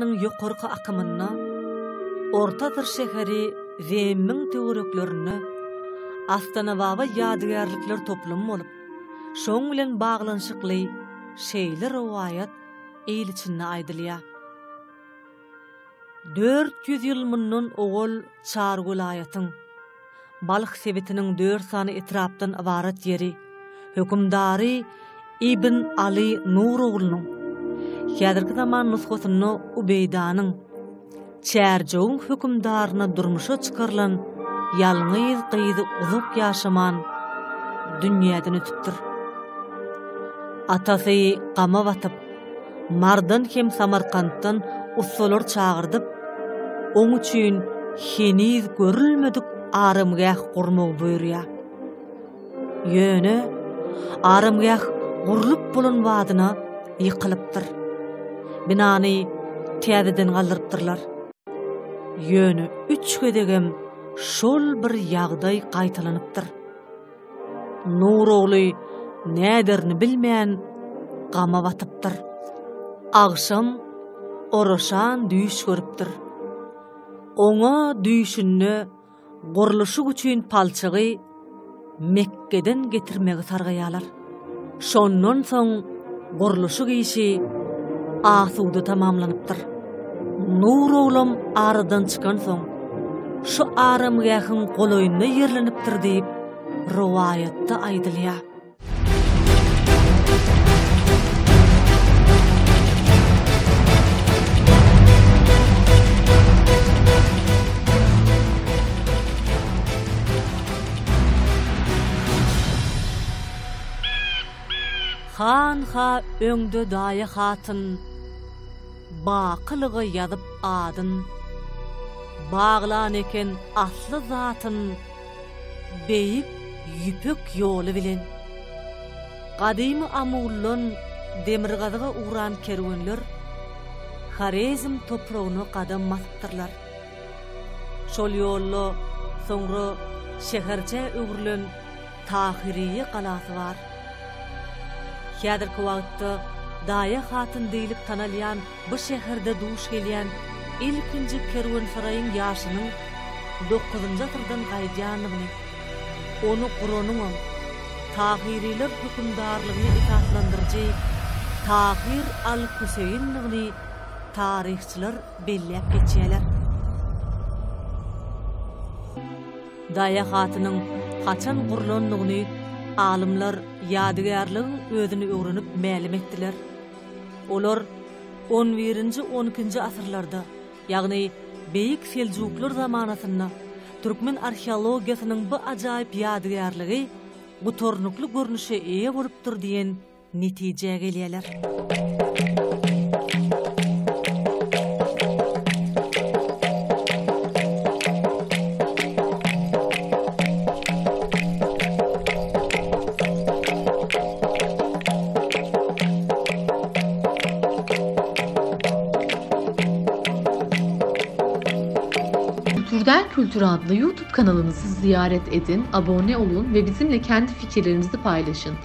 Ýokarky akymynda, orta asyr şäheri Zemmiň töwereklerinde Astanababa ýadygärlikler toplumy bolup, şoň bilen baglanyşykly şeýle rowaýat il içinde aýdylýar. 400 ýyl mundan owal çar welaýatyň, Balh sebitiniň dört sany etrapdan ybarat ýeri, hökümdary Ibn Aly Nur oglunyň, häzirki zaman nusgasynda Ubeýdanyň, Çärjewiň hökümdaryna durmuşa çykarylan ýalňyz gyzy uzak ýaşaman dünýäden ötüpdir. Atasy gama batyp, Mardan hem Samarkantdan ussalar çagyrdyp, oň üçin heniz görülmedik aramgäh gurmagy buýurýar. Ýöne aramgäh gurlup bolan badyna ýykylypdyr. Binany täzeden galdyrypdyrlar. Ýöne üç gezegem şol bir ýagdaý gaýtalanypdyr. Nurogly näderini bilmän gama batypdyr. Agşam oraşan düýş görüpdir. Oňa düýşünde gurluşyk üçin palçygy Mekgeden getirmegi sargaýarlar. Şondan soň gurluşyk işi asuda tamamlanypdyr. Nuroglam aradan çykansoň, şu aramgähiň golaýynda ýerlenipdir diýip, rowaýatda aýdylýar. Hanha öňde Daýa hatyn Bakylyga ýazyp adyn, Baglan eken asly zatyn Beýik Ýüpek ýoly bilen. Gadymy Amuldan demirgazyga ugran kerwenler Horezm topragyna gadam basypdyrlar. Şol ýolda soňra şäherçä öwrülen Tahyryýe galasy bar. Häzirki wagtda Daýa hatyn diýlip tanalýan bu şäherde duş gelýän ilkinji kerwensaraýyň ýaşynyň dokuzynjy asyrdan gaýdýandygyny, ony guranyňam Tahyrylar hökümdarlygyny esaslandyryjy Tahyr al-Hüseýindigini taryhçylar belläp geçýärler. Daýa hatynyň haçan gurlandygyny alymlar ýadygärligiň özüni öwrenip mälim etdiler. Olar on birinji-on ikinji asyrlarda, ýagny Beýik Seljuklar zamanasynda türkmen arheologiýasynyň bu ajaýyp ýadygärligi gutarnykly görnüşe eýe bolupdyr diýen netijä gelýärler. Kültürden Kültür adlı YouTube kanalımızı ziyaret edin, abone olun ve bizimle kendi fikirlerinizi paylaşın.